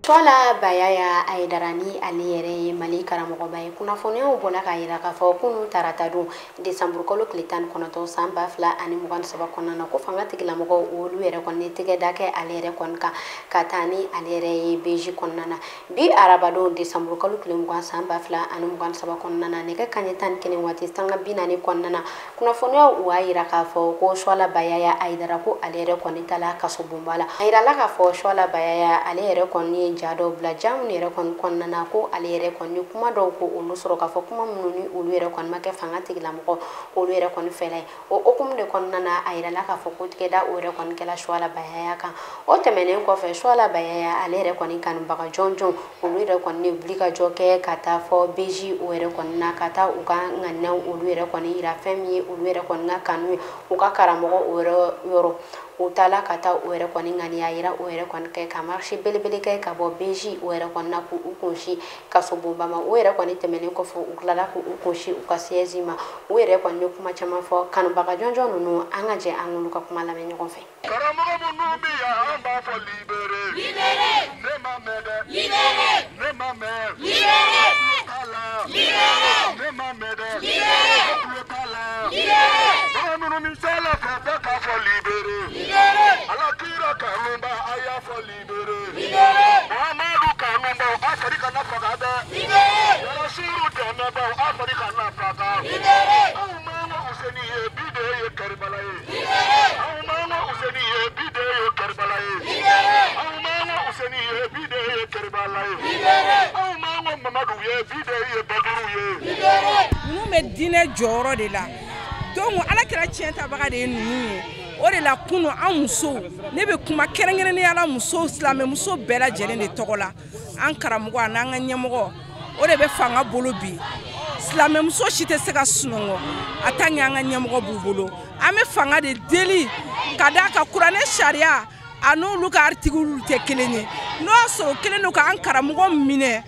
Suala Bayaya Aidara ni ale yɛrɛ ye Mali karamɔgɔba ye. Kunnafoniyaw bɔla k'a yira k'a fɔ kunun tarata don desanburu kalo tile 19 san 2023 kɔnɔna na, ko fanga tigilamɔgɔw olu yɛrɛ kɔni tɛgɛ da kɛ ale yɛrɛ kɔni kan ka taa ni ale yɛrɛ ye BJ kɔnɔna na. Bi arabadon desanburu kalo tile 20 san 2023 kɔnɔna na, nɛgɛ kanɲɛ 11 waati sanga 40 kɔnɔna na, kunnafoniyaw u y'a yira k'a fɔ ko Suala Bayaya Aidara ko ale yɛrɛ kɔni taala kasobonba la. A yirala k'a fɔ Suala Bayaya ale yɛrɛ kɔni ye ja dɔw bila ja minnu yɛrɛ kɔni kɔnɔna na, ko ale yɛrɛ kɔni kuma dɔw ko olu sɔrɔ k'a fɔ kuma minnu ni olu yɛrɛ kɔni ma kɛ fanga tigilamɔgɔ olu yɛrɛ kɔni fɛla ye. O hokumu de kɔnɔna na, a yirala k'a fɔ ko tigɛda o yɛrɛ kɔni kɛla Suala Bayaya kan. O tɛmɛnen kɔfɛ, Suala Bayaya ale yɛrɛ kɔni kanubaga jɔnjɔn olu yɛrɛ kɔni wuli ka jɔ kɛ ka taa fɔ BJ o yɛrɛ kɔni na, ka taa u ka ŋaniyaw olu yɛrɛ kɔni yira fɛn min ye olu yɛrɛ kɔni ka kanu ye u ka karamɔgɔ o yɛrɛ yɔrɔ. U taala ka taa o yɛrɛ kɔni ŋaniya yira o yɛrɛ kɔni kɛ ka marche belebele kɛ ka bɔ BJ o yɛrɛ kɔni na k'u kunsi kasobonba ma. O yɛrɛ kɔni tɛmɛnen kɔfɛ, u tilala k'u kunsi u ka siège ma. U yɛrɛ kɔni ye kuma caman fɔ. Kanubaga jɔnjɔn ninnu, an ka jɛ an k'olu ka kuma lamɛn ɲɔgɔn fɛ. Karamɔgɔ minnu bɛ yan, an b'a fɔ libéré. Libéré. Ne ma mɛn dɛ. Libéré. Ne ma mɛn. Libéré. Tulo t'a la. Libéré. Ne ma mɛn dɛ. Libéré. Tulo t'a la. Libéré. Mɔgɔ minnu bɛ sala fɛ, bɛɛ k'a fɔ libéré. Libéré. Ala kira kanuba, a y'a fɔ libéré. Libéré. Muhamadu kanubaw, a fari kana faga dɛ. Libéré. Yarasuru dɛmɛbaw, a fari kana faga. Libéré. Anw m'an ka Useni ye, bi de ye Karibala ye. Libéré. Anw m'an ka Useni ye, bi de ye Karibala ye. Libéré. Anw m'an ka Useni ye, bi de ye Karibala ye. Libéré. Anw m'an ka Mamadu ye, bi de ye Baduru ye. Libéré. Ninnu bɛ diinɛ jɔyɔrɔ de la. Donc ala kɛra tiɲɛ tabaga de ye ninnu ye. O de la kunu an musow, ne bɛ kuma kɛrɛnkɛrɛnnenya la musow, silamɛmuso bɛɛ lajɛlen de tɔgɔ la. An karamɔgɔ a n'an ka ɲɛmɔgɔ, o de bɛ fanga bolo bi. Silamɛmuso si tɛ se ka sunɔgɔ a ta ɲɛ an ka ɲɛmɔgɔ b'u bolo. An bɛ fanga de deli ka d'a kan kuranɛ sariya a n'olu ka article tɛ kelen ye. N'o y'a sɔrɔ kelen don k'an karamɔgɔ minɛ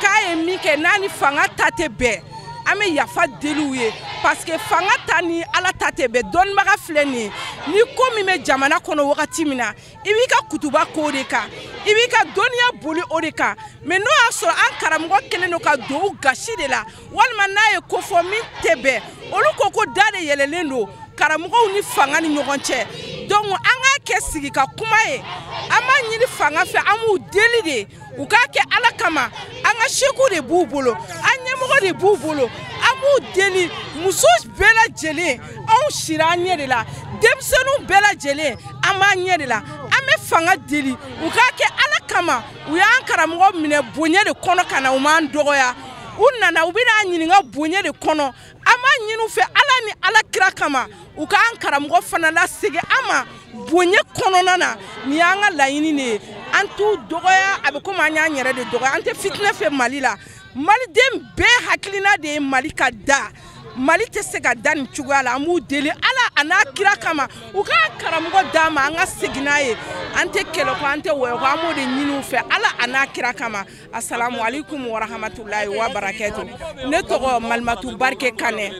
k'a ye min kɛ n'a ni fanga ta tɛ bɛn, an bɛ yafa deliw ye, parce que fanga ta ni ala ta tɛ bɛn. Dɔnnibaga filɛ nin ye, ni ko min bɛ jamana kɔnɔ wagati min na, i b'i ka kutuba k'o de kan, i b'i ka dɔnniya boli o de kan. Mais n'o y'a sɔrɔ an karamɔgɔ kɛlen don ka don u gasi de la, walima n'a ye ko fɔ min tɛ bɛn, olu ko ko da de yɛlɛlen don karamɔgɔw ni fanga ni ɲɔgɔn cɛ. Donc an k'a kɛ sigi ka kuma ye, an b'a ɲini fanga fɛ, an b'u deli de u k'a kɛ ala kama. An ka seku de b'u bolo, an ɲɛmɔgɔ de b'u bolo, an b'u deli. Muso bɛɛ lajɛlen, anw sira an ɲɛ de la, denmisɛnninw bɛɛ lajɛlen an b'an ɲɛ de la. An bɛ fanga deli u k'a kɛ ala kama. U y'an karamɔgɔ minɛ bonya de kɔnɔ ka na, u m'an dɔgɔya. U nana u bɛna an ɲininka bonya de kɔnɔ. An b'a ɲini u fɛ ala ni ala kira kama, u k'an karamɔgɔ fana lasegin an ma bonya kɔnɔna na. Nin y'an ka laɲini de ye. An t'u dɔgɔya, a bɛ komi an y'an yɛrɛ de dɔgɔya. An tɛ fitinɛ fɛ Mali la. Maliden bɛɛ hakilina de ye Mali ka da. Mali tɛ se ka da nin cogoya la. An b'u deli ala a n'a kira kama, u k'an karamɔgɔ d'an ma, an ka segin n'a ye. An tɛ kɛlɛ kɔ, an tɛ wɔyɔ kɔ, an b'o de ɲini u fɛ ala a n'a kira kama. Asalamu alaikum wa rahmatulahi wa barakatu. Ne tɔgɔ Malimatu Barike Kanɛ,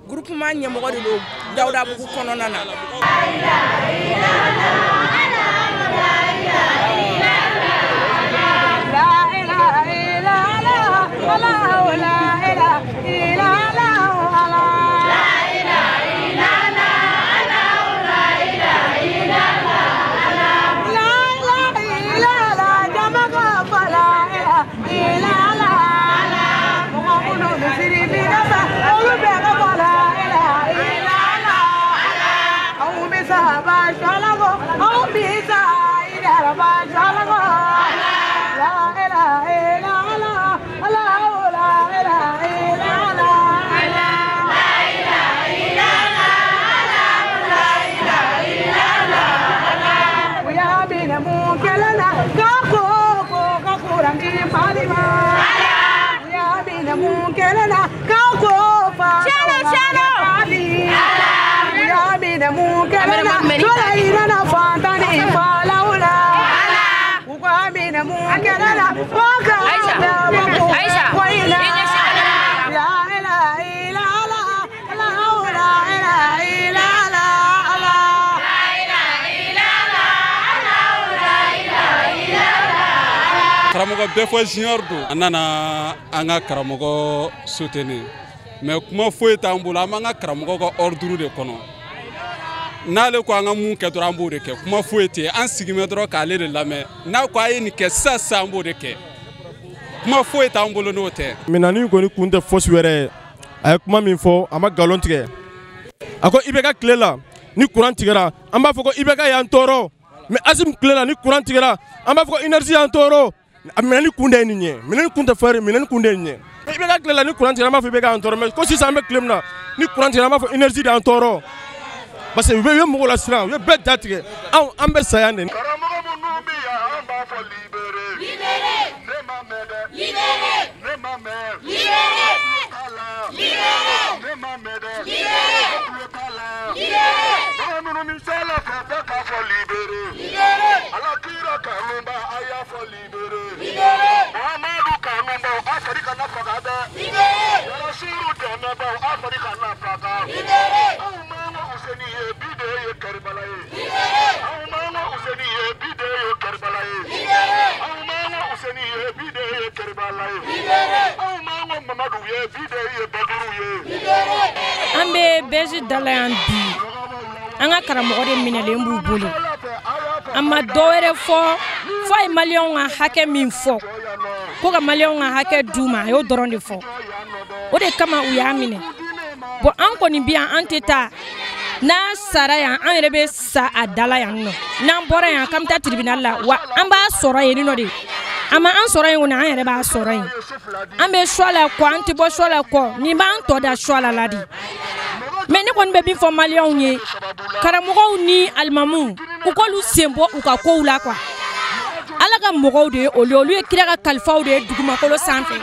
groupement ɲɛmɔgɔ de don Dawudabugu kɔnɔna na. Aisha, Aisha, Karamɔgɔ bɛɛ fɔ junior don. An nana an ka karamɔgɔ soutenir, mais kuma foyi t'an bolo, an b'an ka karamɔgɔ ka ordre de kɔnɔ. N'ale ko an ka mun kɛ dɔrɔn, an b'o de kɛ. Kuma foyi tɛ yen, an sigimɛ dɔrɔn k'ale de lamɛn. N'a ko a ye nin kɛ sisan sisan, an b'o de kɛ. Kuma foyi t'an bolo n'o tɛ. Minɛni kɔni kun tɛ fosi wɛrɛ ye. A ye kuma min fɔ, a ma nkalon tigɛ. A ko IBK tile la, ni courant tigɛra, an b'a fɔ ko IBK y'an tɔɔrɔ, mais Assimi tile la, ni courant tigɛra, an b'a fɔ ko énergie y'an tɔɔrɔ. A minɛni kun de ye nin ye. Minɛni kun tɛ fɛn wɛrɛ, minɛni kun de ye nin ye. IBK tile la, ni courant tigɛra, an b'a fɔ IBK y'an tɔɔrɔ, mais ko sisan an bɛ tile min na, ni courant tigɛra, an b'a fɔ énergie de y'an tɔɔrɔ, parce que u ye mɔgɔw lasiran, u ye bɛɛ ja tigɛ. Anw an bɛ saya de. Karamɔgɔ minnu bɛ yan, an b'a fɔ libéré. Libéré. Ne ma mɛn dɛ. Libéré. Ne ma mɛn. Libéré. Tulo t'a la. Libéré. Ne ma mɛn dɛ. Libéré. Tulo t'a la. Libéré. Mɔgɔ minnu bɛ sala fɛ, bɛɛ k'a fɔ libéré. Libéré. Ala kira kanuba, a y'a fɔ libéré. Libéré. Muhamadu kanubaw, a fari kana faga dɛ. Libéré. Yarasuru dɛmɛbaw, a fari kana faga. Libéré. Anw m'an ka Useni ye, bi de ye Kɛribala ye. Libéré. Anw m'an ka Useni ye, bi de ye Kɛribala ye. Libéré. Anw m'an ka Useni ye, bi de ye Kɛribala ye. Libéré. Anw m'an ka Mamadu ye, bi de ye Baduru ye. Libéré. An bɛ bɛzi da la yan bi, an ka karamɔgɔ de minɛlen b'u bolo. An ma dɔ wɛrɛ fɔ fo a ye maliyɛnw ka hakɛ min fɔ, ko ka maliyɛnw ka hakɛ d'u ma, a y'o dɔrɔn de fɔ. O de kama u y'a minɛ. Bon, an kɔni bi yan, an tɛ taa. N'a sara yan, an yɛrɛ bɛ sa a da la yan nɔ. N'an bɔra yan k'an bɛ taa tribunal la, wa an b'a sɔrɔ yen nɔ de. A ma an sɔrɔ yen kɔni, an yɛrɛ b'a sɔrɔ yen. An bɛ suwa la kɔ, an tɛ bɔ suwa la kɔ. Nin b'an tɔ da suwa la la de. Mais ne kɔni bɛ min fɔ maliyɛnw ye, karamɔgɔw ni alimamuw, u k'olu sen bɔ u ka kow la quoi. Ala ka mɔgɔw de ye olu ye, olu ye kira ka kalifaw de ye dugumakolo sanfɛ.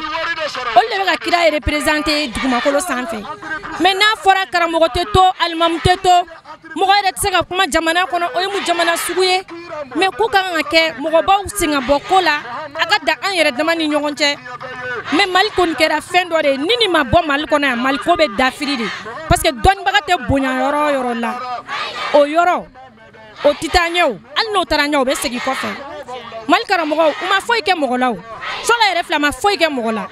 Olu de bɛ ka kira représenter dugumakolo sanfɛ. Mais n'a fɔra karamɔgɔ tɛ to, alimamu tɛ to, mɔgɔ yɛrɛ tɛ se ka kuma jamana kɔnɔ, o ye mun jamana sugu ye? Mais ko ka kan ka kɛ, mɔgɔbaw sen ka bɔ ko la, a ka dan an yɛrɛ dama ni ɲɔgɔn cɛ. Mais Mali kɔni kɛra fɛn dɔ de ye, ni nin ma bɔ Mali kɔnɔ yan, Mali ko bɛ dafiri de, parce que dɔnnibaga tɛ bonya yɔrɔ o yɔrɔ la, o yɔrɔ o tɛ taa ɲɛ o. Hali n'o taara ɲɛ, o bɛ segin kɔfɛ. Mali karamɔgɔw, u ma foyi kɛ mɔgɔ la o. Sɔla yɛrɛ filɛ, a ma foyi kɛ mɔgɔ la.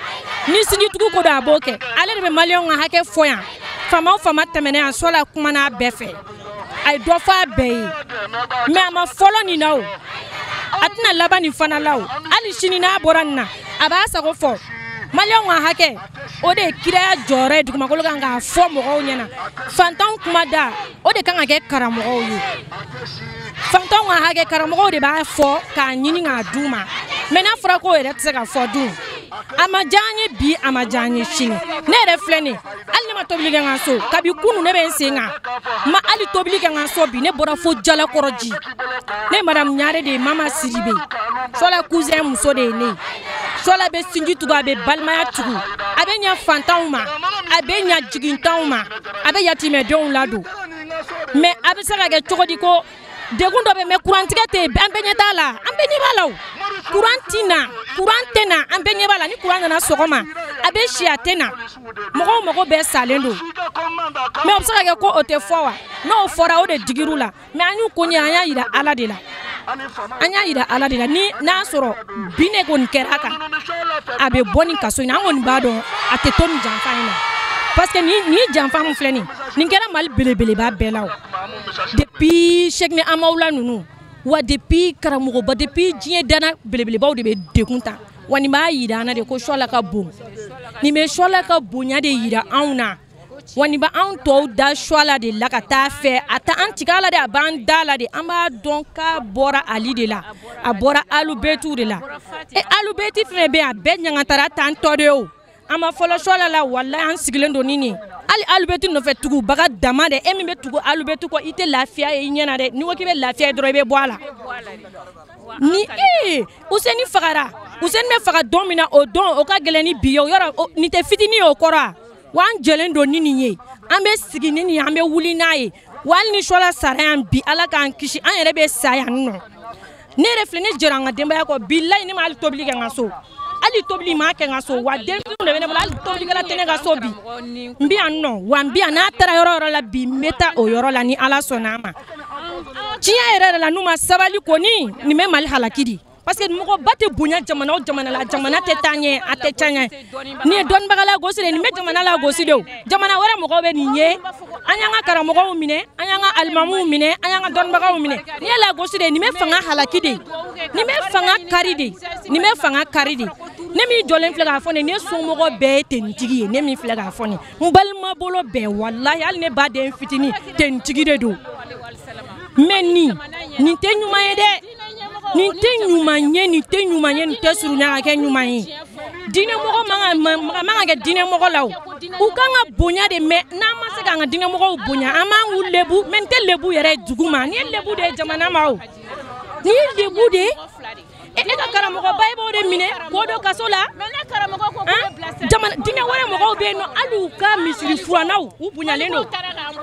Ni sinjitugu ko don, a b'o kɛ. Ale de bɛ maliyɛnw ka hakɛ fɔ yan. Faama o faama tɛmɛna yan, Sɔla kumana a bɛɛ fɛ, a ye dɔ fɔ a bɛɛ ye. Mais a ma fɔlɔ nin na o, a tɛna laban nin fana la o. Hali sini n'a bɔra nin na, a b'a sago fɔ. Maliyɛnw ka hakɛ, o de ye kiraya jɔyɔrɔ ye dugumakolo kan k'a fɔ mɔgɔw ɲɛna. Fantanw kuma da, o de kan ka kɛ karamɔgɔw ye. Fantanw ka hakɛ, karamɔgɔw de b'a fɔ k'a ɲini k'a d'u ma. Mais n'a fɔra k'o yɛrɛ tɛ se ka fɔ dun, a ma diya an ye bi, a ma diya an ye sini. Ne yɛrɛ filɛ nin, hali ne ma tobili kɛ n ka so kabi kunun, ne bɛ n sen kan, n ma hali tobili kɛ n ka so bi. Ne bɔra fo Jalakɔrɔji. Ne ye madame Ɲare de ye, Mama Sidibe, Sɔla cousin muso de ye ne ye. Sɔla bɛ sinji tugu, a bɛ balimaya tugu, a bɛ ɲɛ fantanw ma, a bɛ ɲɛ jigintanw ma, a bɛ yatimɛdenw ladon. Mais a bɛ se ka kɛ cogo di ko degun dɔ bɛ, mais kurantigɛ tɛ yen, an bɛɛ ɲɛ t'a la, an bɛɛ ɲɛ b'a la o. Kuran ti na, kuran tɛ na, an bɛɛ ɲɛ b'a la. Ni kuran nana sɔgɔma, a bɛ si, a tɛ na. Mɔgɔw mago bɛɛ salen don. Mais o bɛ se ka kɛ ko o tɛ fɔ wa? N'o fɔra, o de digir'u la. Mais an y'u ko ɲɛ, an y'a yira Ala de la, an y'a yira Ala de la. Ni n'a sɔrɔ bi ne kɔni kɛra a kan, a bɛ bɔ nin kaso in na. An kɔni b'a dɔn a tɛ to nin janfa in na, parce que nin janfa min filɛ nin, nin kɛra Mali belebeleba bɛɛ la o. Depuis Cheikhna Hamawula ninnu wa, depuis karamɔgɔba, depuis diɲɛ danna, belebelebaw de bɛ degun ta. Wa nin b'a yira an na de ko Sɔla ka bon. Nin bɛ Sɔla ka bonya de yira anw na. Wa nin bɛ anw tɔw da Sɔla de la ka taa fɛ. A tɛ an tigɛ a la de, a b'an da la de. An b'a dɔn k'a bɔra Ali de la, a bɔra Alubetiw de la. E Alubeti fɛn bɛ yen, a bɛɛ ɲagatara t'an tɔ de o. An ma fɔlɔ Sɔla la, walayi an sigilen don ni nin. Hali Alubeti nɔfɛ tugubaga dama dɛ, e min bɛ tugu Alubeti kɔ, i tɛ lafiya ye i ɲɛna dɛ. N'i ko k'i bɛ lafiya ye dɔrɔn, i bɛ bɔ a la. Ni ee Useni fagara, Useni bɛ faga don min na, o don o ka gɛlɛn ni bi ye o. Yɔrɔ nin tɛ fitinin ye o kɔrɔ. Wa an jɛlen don ni nin ye, an bɛ sigi ni nin ye, an bɛ wuli n'a ye. Wa hali ni Sɔla sara yan bi, Ala k'an kisi, an yɛrɛ bɛ sa yan nɔ. Ne yɛrɛ filɛ, ne jɛra an ka denbaya kɔ, bilayi ne ma hali tobili kɛ n ka so. Hali tobili ma kɛ n ka so. Wa denmisɛnninw de bɛ ne bolo, hali tobilikɛla tɛ ne ka so bi. N bɛ yan nɔ, wa n bɛ yan. N'a taara yɔrɔ o yɔrɔ la bi, n bɛ taa o yɔrɔ la ni Ala sɔnna a ma. Tiɲɛ yɛrɛ yɛrɛ la, n'u ma sabali kɔni, nin bɛ Mali halaki de. Parce que mɔgɔba tɛ bonya jamana o jamana la, jamana tɛ taa ɲɛ, a tɛ taa ɲɛ. Nin ye dɔnnibaga lagosi de, nin bɛ jamana lagosi de o. Jamana wɛrɛ mɔgɔw bɛ nin ye, an y'an ka karamɔgɔw minɛ, an y'an ka alimamuw minɛ, an y'an ka dɔnnibagaw minɛ. Nin ye lagosi de, nin bɛ fanga halaki de, nin bɛ fanga kari de, nin bɛ fanga kari de. Ne min jɔlen filɛ k'a fɔ nin, ne somɔgɔ bɛɛ ye tenitigi ye, ne min filɛ k'a fɔ nin, n balima bolo bɛɛ, walahi hali ne ba den fitinin tenitigi de don. Mais nin tɛ ɲuman ye dɛ. Nin tɛ ɲuman ye, nin tɛ ɲuman ye, nin tɛ surunya ka kɛ ɲuman ye. Diinɛmɔgɔ man ka kɛ diinɛmɔgɔ la o. U kan ka bonya de, mais n'an ma se k'an ka diinɛmɔgɔw bonya, an b'an k'u lebu, mais nin tɛ lebu yɛrɛ ye dugu ma. Nin ye lebu de ye jamana ma o. Nin ye lebu de ye. E ka karamɔgɔba i b'o de minɛ k'o don kaso la. Jamana diinɛ wɛrɛ mɔgɔw bɛ yen nɔ, hali u ka misiri furannaw u bonyalen don,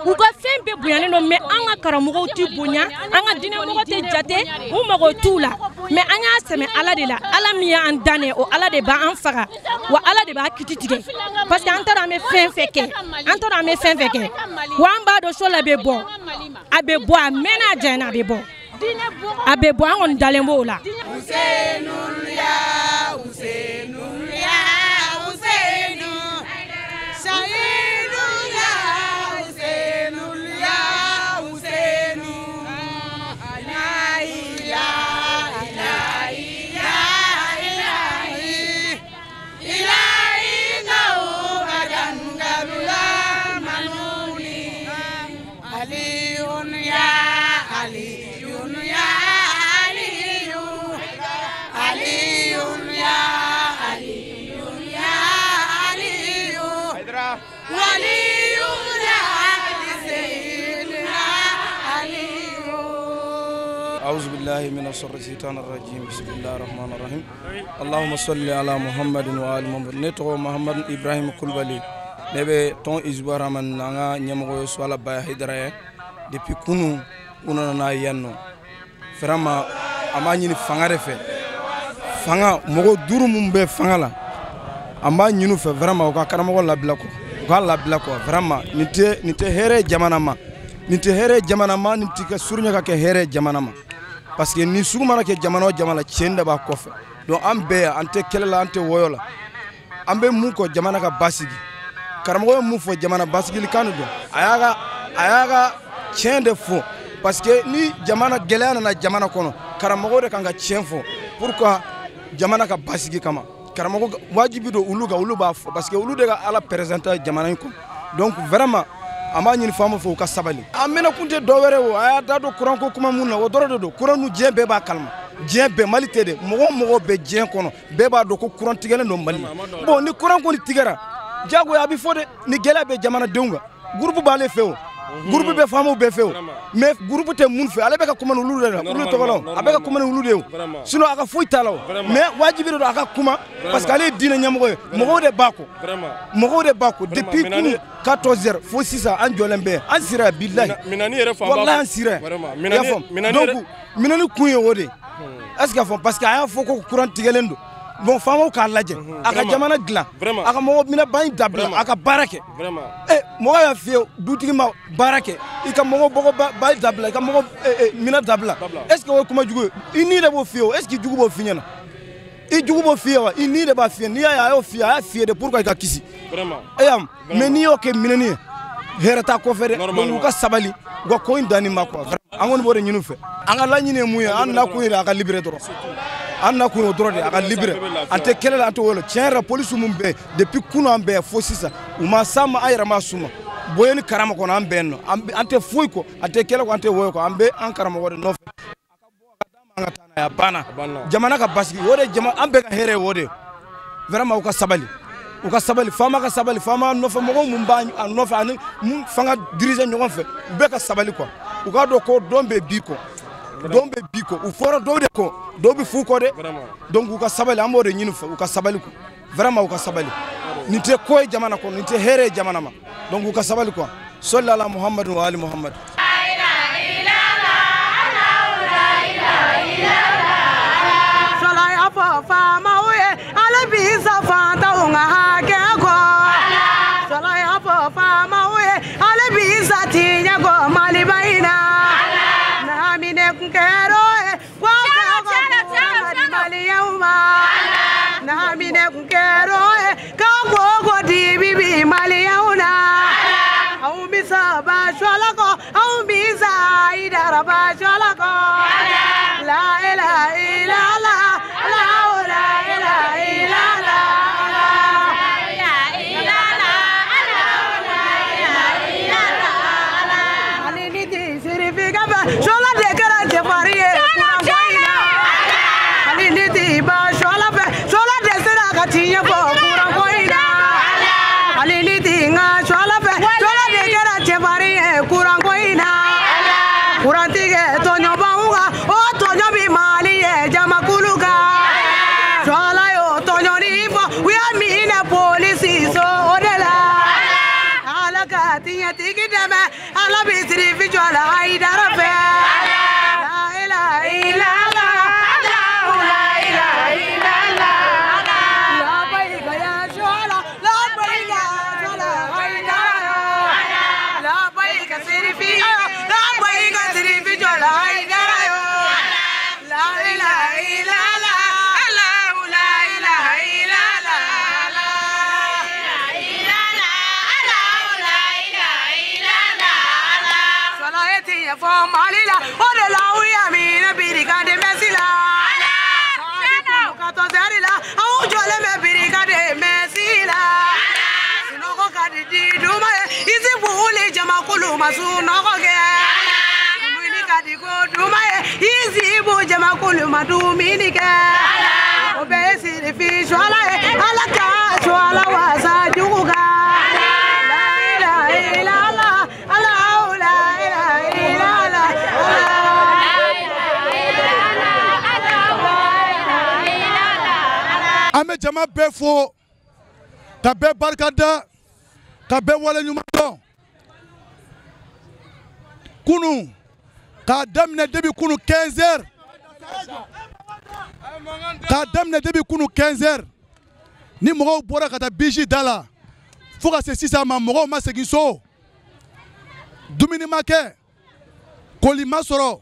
u ka fɛn bɛɛ bonyalen don, mais an ka karamɔgɔw tɛ bonya, an ka diinɛmɔgɔ tɛ jate, u mago t'u la. Mais an y'a sɛmɛ Ala de la, Ala min y'an dan dɛ, o Ala de b'an faga, wa Ala de b'a kiti tigɛ. Parce que an taara an bɛ fɛn fɛn kɛ, an taara an bɛ fɛn fɛn kɛ, wa an b'a dɔn so la bɛ bɔ, a bɛ bɔ, a mɛnna a janyana a bɛ bɔ. A bɛ bɔ, an kɔni dalen b'o la. أعوذ بالله من الشيطان الرجيم بسم الله الرحمن الرحيم اللهم صل على محمد وآل محمد. Ne tɔgɔ Muhammad Ibrahim Kulubali, ne bɛ tɔn Hizbut Rahman n'an ka ɲɛmɔgɔ ye Suwala Baya Hayidara ye. Depuis kunun u nana n'a ye yan nɔ, vraiment an b'a ɲini fanga de fɛ, fanga mɔgɔ duuru minnu bɛ fanga la, an b'a ɲini u fɛ vraiment u ka karamɔgɔ labila quoi, u k'a labila quoi. Vraiment nin tɛ hɛrɛ ye jamana ma, nin tɛ hɛrɛ ye jamana ma, nin tɛ ka surunya ka kɛ hɛrɛ ye jamana ma. Parce que ni sugu mana kɛ jamana o jamana, tiɲɛ de b'a kɔfɛ. Donc an bɛɛ yan, an tɛ kɛlɛ la, an tɛ wɔyɔ la, an bɛ mun kɔ jamana ka basigi. Karamɔgɔ ye mun fɔ jamana basigili kan de don, a y'a ka tiɲɛ de fɔ. Parce que ni jamana gɛlɛya nana jamana kɔnɔ, karamɔgɔ de kan ka tiɲɛ fɔ pour que jamana ka basigi kama. Karamɔgɔ wajibi don olu kan, olu b'a fɔ parce que olu de ka Ala présenter jamana in kɔnɔ. Donc vraiment an b'a ɲini faamaw fɛ u ka sabali. An mɛnna kun tɛ dɔ wɛrɛ o, a y'a da don kuran ko kuma mun na, o dɔrɔn de don. Kuran nu diɲɛ bɛɛ b'a kalama, diɲɛ bɛɛ, Mali tɛ dɛ, mɔgɔ o mɔgɔ bɛ diɲɛ kɔnɔ bɛɛ b'a dɔn ko kuran tigɛlen don Mali la. Bon ni kuran kɔni tigɛra, diyagoya a bɛ fɔ dɛ, ni gɛlɛya bɛ jamanadenw kan. Groupe b'ale fɛ o, groupe bɛ faamaw bɛɛ fɛ o, mais groupe tɛ mun fɛ, ale bɛ ka kuma ni olu de la, olu tɔgɔ la, a bɛ ka kuma ni olu de ye o. Sinon a ka foyi t'a la o, mais wajibi de don a ka kuma parce que ale ye diinɛ ɲɛmɔgɔ ye, mɔgɔw de b'a kɔ, mɔgɔw de b'a kɔ. Depuis kunun 14h fo sisan an jɔlen bɛ, an sira yan bilahi, walahi an sira yan, i y'a faamu. Donc minɛni kun ye o de ye, est ce que a faamu? Parce que a y'a fɔ ko kuran tigɛlen don. Bon faamaw k'a lajɛ, a ka jamana dilan, a ka mɔgɔ minɛba in dabila, a ka baara kɛ. Mɔgɔ y'a f'i ye dutigi ma baara kɛ, i ka mɔgɔ bɔgɔ ba dabila, i ka mɔgɔ minɛ dabila, est ce que o ye kuma jugu ye? I ni de b'o f'i ye o, est ce que jugu b'o f'i ɲɛna? I jugu b'o f'i ye wa? I ni de b'a f'i ye. N'i y'a ye a y'o f'i ye, a y'a f'i ye de pour que i ka kisi. E y'a mais n'i y'o kɛ minɛni ye, hɛrɛ t'a kɔfɛ dɛ. Donc u ka sabali, u ka ko in danni ma quoi. An kɔni b'o de ɲini u fɛ. An ka laɲini ye mun ye? An nakun ye a ka libéré dɔrɔn. An nakun ye o dɔrɔn de, a ka libéré. An tɛ kɛlɛ la, an tɛ wɔyɔ la. Tiɲɛ yɛrɛ la, polisiw mun bɛ yen depuis kunun an bɛ yan fo sisan, u ma s'an ma, an yɛrɛ ma s'u ma. Bonya ni karama kɔnɔ an bɛ yen nɔ, an tɛ foyi kɔ, an tɛ kɛlɛ kɔ, an tɛ wɔyɔ kɔ, an bɛ an karamɔgɔ de nɔfɛ. A ka bɔ a ka d'an ma, an ka taa n'a ye, a banna. Jamana ka basigi, o de jama an bɛɛ ka hɛrɛ ye o de ye. Vraiment u ka sabali, u ka sabali, faama ka sabali, faama nɔfɛ mɔgɔw mun b'a nɔfɛ ani mun fanga diriger ɲɔgɔn fɛ, u bɛɛ ka sabali quoi. U k'a dɔn ko don bɛ bi kɔ, don bɛ bi kɔ, u fɔra dɔw de kɔ, dɔw bɛ fu kɔ dɛ. Donc u ka sabali, an b'o de ɲini u fɛ, u ka sabali quoi. Vraiment u ka sabali. Nin tɛ ko ye jamana kɔnɔ, nin tɛ hɛrɛ ye jamana ma. Donc u ka sabali quoi. Sɔli ala Muhammadu wa ali Muhammad. Faamaw ye ale bi sa fantanw ka hakɛ kɔ. Sɔlɔ y'a fɔ faamaw ye ale bi sa tiɲɛ kɔ Maliba in na. N'a minɛ kun kɛr'o ye ko fɛ ko Maliba N'a minɛ kun kɛr'o ye k'an ko ko dibi bi maliyɛnw na. Anw bi saba Suwala kɔ, anw bi sa Hayidara ba Suwala kɔ. La ilaha illallah, la ilaha illallah. Ale ni ti sirifi ka fɛ, Suwala de kɛra cɛfarin ye kuranko in na. Ale ni ti ban Suwala fɛ, Suwala de sera ka tiɲɛ fɔ kuranko in na. Ale ni ti n ka Suwala fɛ, Suwala de kɛra cɛfarin ye kuranko in na. Kurantigɛ tɔɲɔbaw kan, o tɔɲɔ bi Mali ye jamakulu kan. Suwala y'o tɔɲɔni fɔ, u y'a minɛ polisi so o de la. Ala ka tiɲɛtigi dɛmɛ, Ala bi sirifi jɔ la Hayidara fɛ. La ilaha illallah, la ilaha illallah. Labayika ya Suwala, labayika Suwala Hayidara. Labayika sirifi, labayika sirifi jɔ la Hayidara yo. La ilaha illallah, la ilaha illallah. Suwala ye tiɲɛ fɔ Mali la, o de la u y'a minɛ birikade mɛsi la. Ka tɔsɛri la, anw jɔlen bɛ birikade mɛsi la. Sunɔgɔ ka di di duma ye, i si wuli jamakulu ma sunɔgɔ kɛ. Dumuni ka di ko duma ye, i si bu jamakulu ma dumuni kɛ. O bɛɛ ye sirifi Suwala ye, Ala ka Suwala wasa jugu kan. La ilaha illallah, la ilaha illallah. An bɛ jama bɛɛ fo ka bɛɛ barika da ka bɛɛ waleɲuman dɔn. Kunun k'a daminɛ depuis kunu 15 heures, k'a daminɛ depuis kunu 15 heures, ni mɔgɔw bɔra ka taa bisi da la fo ka se sisan ma, mɔgɔw ma segin so, dumuni ma kɛ, koli ma sɔrɔ,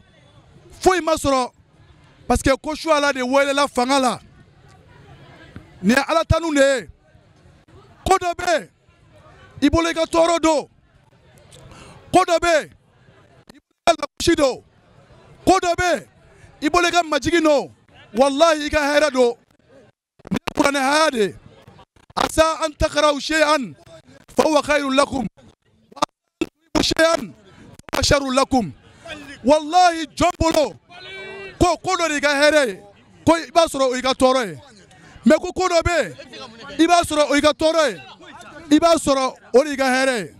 foyi ma sɔrɔ, parce que ko Suwala de welela fanga la. Nin ye Ala tanu de ye. Ko dɔ bɛ yen, i bolo i ka tɔɔrɔ don, ko dɔ bɛ yen, i bolo i ka lagosi don, ko dɔ bɛ yen, i bolo i ka majigin don, walahi i ka hɛrɛ don. Nin ye kuranɛ haya de ye. Asa an takrahu shay'an fahuwa khayrun lakum wa an tuhibbu shay'an fahuwa sharrun lakum. Walahi jɔn bolo ko ko dɔ de y'i ka hɛrɛ ye, ko i b'a sɔrɔ o y'i ka tɔɔrɔ ye. Mais ko ko dɔ bɛ yen, i b'a sɔrɔ o y'i ka tɔɔrɔ ye, i b'a sɔrɔ o de y'i ka hɛrɛ ye.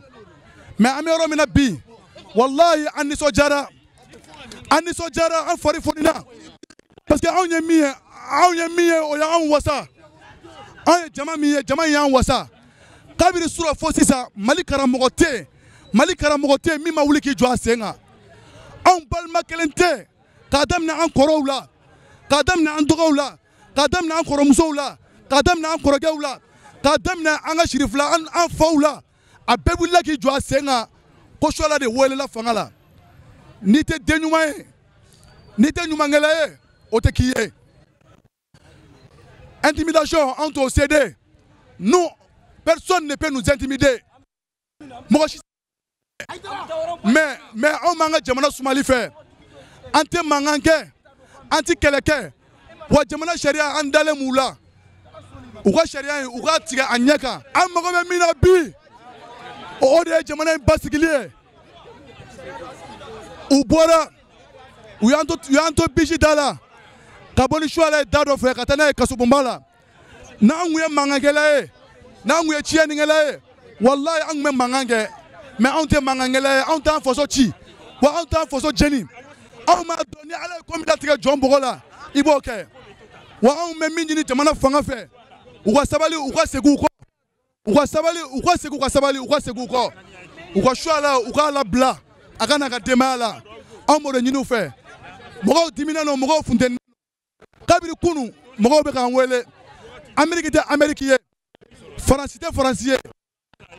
Mais an bɛ yɔrɔ min na bi, walahi an nisɔndiyara, an nisɔndiyara, an fari fonina, parce que anw ye min ye, anw ye min ye, o y'anw wasa. Anw ye jama min ye, jama in y'an wasa. Kabini surɔ fo sisan, Mali karamɔgɔ tɛ yen, Mali karamɔgɔ tɛ yen min ma wuli k'i jɔ a sen kan. Anw balima kelen tɛ yen, k'a daminɛ an kɔrɔw la, k'a daminɛ an dɔgɔw la, k'a daminɛ an kɔrɔmusow la, k'a daminɛ an kɔrɔkɛw la, k'a daminɛ an ka sirifila an faw la, a bɛɛ wulila k'i jɔ a sen kan ko Suwala de welela fanga la. N'i tɛ den ɲuman ye, n'i tɛ ɲumankɛla ye, o tɛ k'i ye. Intimidation, anw t'o céder. Nous, personne ne peut nous intimider. Mɔgɔ si. Mais anw b'an ka jamana sumali fɛ, an tɛ mankan kɛ, an tɛ kɛlɛ kɛ. Wa jamana sariya an dalen m'u la, u ka sariya in u k'a tigɛ a ɲɛ kan. An mago bɛ min na bi, o de ye jamana in basigili ye. U bɔra, u y'an to bisi da la ka bɔ ni Suwala ye da dɔ fɛ ka taa n'a ye kasobonba la. N'an kun ye mankankɛla ye, n'an kun ye tiɲɛnikɛla ye, walahi an kun bɛ mankan kɛ. Mais anw tɛ mankankɛla ye, anw t'an faso ci, wa anw t'an faso jeni. Anw m'a dɔn ni Ala ye ko min latigɛ jɔn bɔgɔ la, i b'o kɛ. Wa anw bɛ min ɲini jamana fanga fɛ, u ka sabali, u ka segin u kɔ, u ka sabali, u ka segin, u ka sabali, u ka segin u kɔ, u ka Suwala u k'a labila, a ka n'a ka denbaya la. Anw b'o de ɲini u fɛ. Mɔgɔw diminen don, mɔgɔw funteni. Kabini kunu mɔgɔw bɛ k'an wele. Amérique tɛ Amérique ye, Faransi tɛ Faransi ye,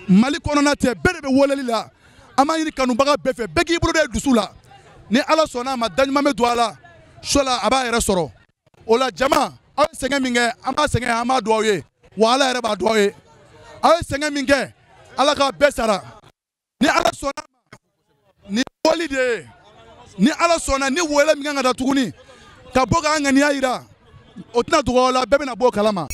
Mali kɔnɔna tɛ, bɛɛ de bɛ weleli la. An b'a ɲini kanubaga bɛɛ fɛ, bɛɛ k'i bolo da dusu la. Ni Ala sɔnna a ma, da ɲuman bɛ don a la, Suwala a b'a yɛrɛ sɔrɔ. O la jama, Aw ye sɛgɛn min kɛ, an b'a sɛgɛn, an b'a dugawu ye, wa Ala yɛrɛ b'a dugawu ye. Aw ye sɛgɛn min kɛ, Ala k'a bɛɛ sara. Ni Ala sɔnna, ni wali de ye, ni Ala sɔnna, ni wele min kan ka taa tuguni ka bɔ k'an ŋaniya yira, o tɛna dogo aw la, bɛɛ bɛna bɔ o kalama.